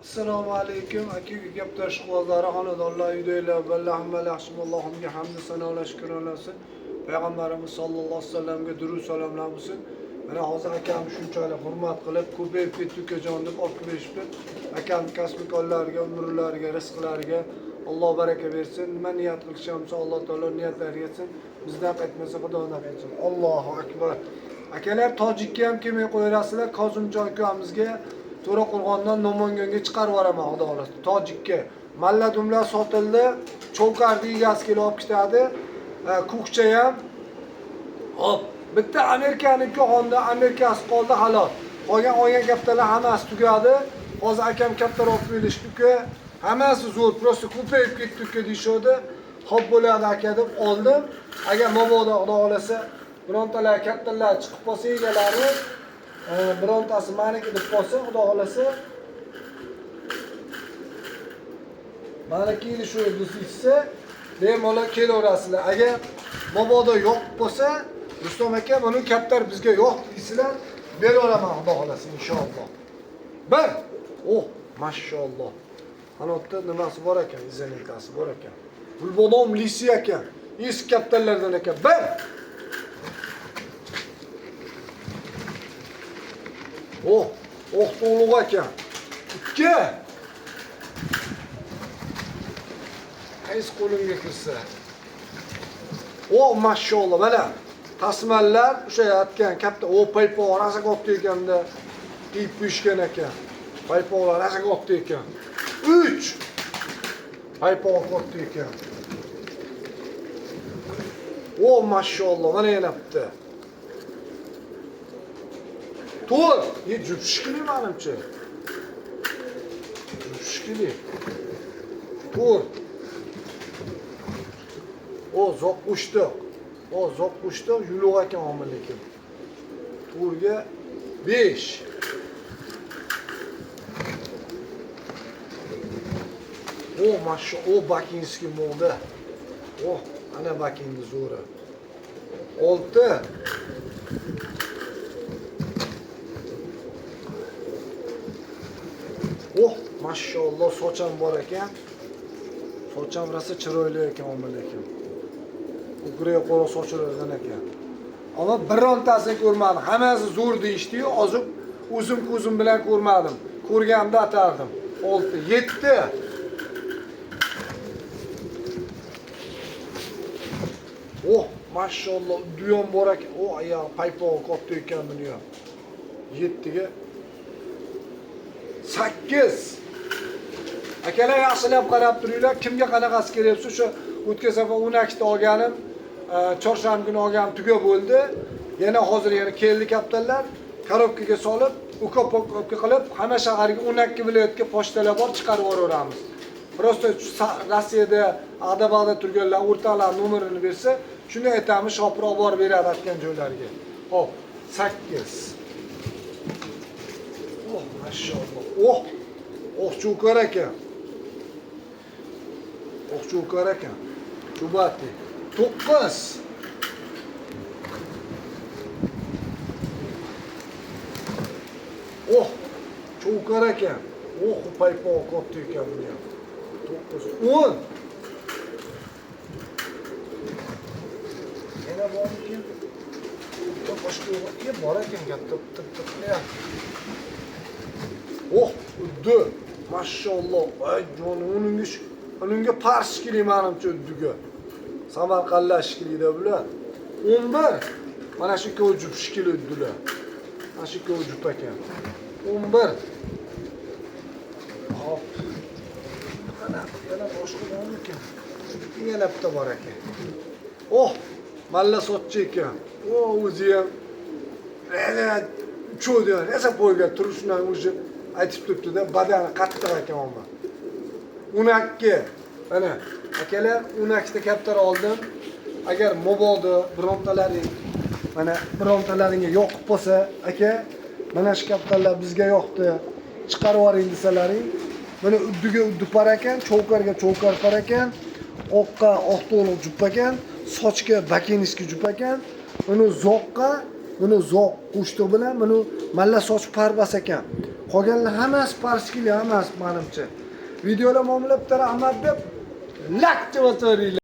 Assalomu alaykum aka gaplar ishqibozlari, xonadonlar, uydagilar, balla hammalar yaxshimi? Allohimga hamd sanolar, shukronlar olsin. Payg'ambarimiz sollallohu alayhi vasallamga durud salomlar bo'lsin. Mana hozir akam shunchalik hurmat qilib, ko'payib ketdi ukajon deb olib kelishibdi. Akam kasb-korlariga, umrlariga, rizqlariga Alloh baraka bersin. Nima niyat qilishgan bo'lsa, Alloh taolo niyatlariga yetsin. Bizdan qaytmasa Xudodan qaytsin. Allohu akbar. Akalar Tojikka ham kelmay qo'yarasizlar. Kozimjon akamizga To'raqo'rg'ondan Namanganga chiqarib yuboraman xudo xohlasa. Tojikka. Malla dumlar sotildi. Cho'karni egasi kelib olib ketadi. Ko'kcha ham. Hop, bitta Amerikaniki Honda Amerikasi qoldi halol. Qolgan olgan kaptalar hammasi tugadi. Hozir akam kaptar olib kelishdi uka. Hammasi zo'r, просто ko'payib ketdi uka deyishadi. Hop bo'ladi aka deb oldim. Agar mabodo xudo xohlasa birontalar kattalar chiqib qolsa egalari, birontasi maniki deb qolsa, xudo xohlasa maniki shu desa, bemalol kelaverasizlar. Agar mabodo yo'q bo'lsa, Rustam aka buni kaptar bizga yo'q deysizlar, beraveraman xudo xohlasa inshaalloh. Bir. Oh, mashalloh. Qanotda nimasi bor ekan, izolentasi bor ekan. Gulbodom lisi ekan. Eski kaptarlardan ekan. Bir. Oh, oh to'liq ekan. Ikki. Qaysi qo'limga kirsa. Oh, mashalloh, mana tasmalar o'sha aytgan katta, o paypoq rosa katta ekanda kiyib qo'yishgan ekan. Paypoqlar rosa katta ekan. 3. Paypoq katta ekan. Oh, mashalloh, mana yana bitta. 4. Ye jup shekilli manimcha. Jup shekilli. 4. O zoq qo'shdiq. O zoq qo'shdiq, yuluq ekan omil lekin. 4ga 5. O masha, o bakinskiy moda. O ana bakinni zo'ri. 6. Oh, mashalloh, socham bor ekan. Socham rosa chiroyli ekan omil lekin. Ko'krak qora sochlardan ekan. Ammo birontasini ko'rmadim. Hammasi zo'r deyishdi-yu, hozir o'zim ko'zim bilan ko'rmadim. Ko'rganimda atardim. 6, 7. Oh, mashalloh, duyon bor ekan. Oh, ayog'i paypog'i katta ekan buni ham. 7 ga 8. Akalar yaxshilab qarab turinglar, kimga qanaqasi kerak bo'lsa, o'sha o'tgan safar 12 ta olganim, chorshanba kuni olganim tugab bo'ldi. Yana hozir yana keldi kaptarlar, korobkaga solib, упаковка qilib, hamma shaharga 12 viloyatga pochtalar bor, chiqarib yuboraveramiz. Просто Rossiyada ag'da-bag'da turganlar o'rtoqlar nomerini bersa, shuni aytamiz, shopir olib borib beradi aytgan joylariga. Xo'p, 8. Oh, mashalloh. Oh, oh cho'kar ekan. Oh cho'kar ekan. Chubati. 9. Oh, cho'kar ekan. Oh, paypoq katta ekan buni ham. 9, 10. Yana bormikin? Bitta boshqa yo'q. Bor ekan katta bitta. Oh, uddi. Mashalloh. Ay jonim, uningga pars shekilli manimcha uddiga. Samarqandlar shekillida bular. 11. Mana shu ikkovi jup shekilli uddilar. Mana shu ikkovi jup ekan. 11. Hop. Mana yana boshqa bormikan? Yana bitta bor ekan. Oh, malla sotchi ekan. O, o'zi ham cho'di, rosa poyga turishidan o'zi aytib turibdi-da, badani qattiq ekan omma. 12. Mana akalar 12 ta kaptar oldim. Agar mabodo birontalaring mana birontalaringga yoqib qolsa, aka, mana shu kaptarlar bizga yoqdi, chiqarib yuboring desalaring, mana uddiga uddi par ekan, cho'karga cho'kar par ekan, oqqa oq to'liq jup ekan, sochga bakinskiy jup ekan, buni zoqqa, buni zoq qo'shtiq bilan buni malla soch parbas ekan. Qolganlar hammasi parskili, hammasi manimcha. Videolar muomala bitta rahmat deb lakcha bosaveringlar.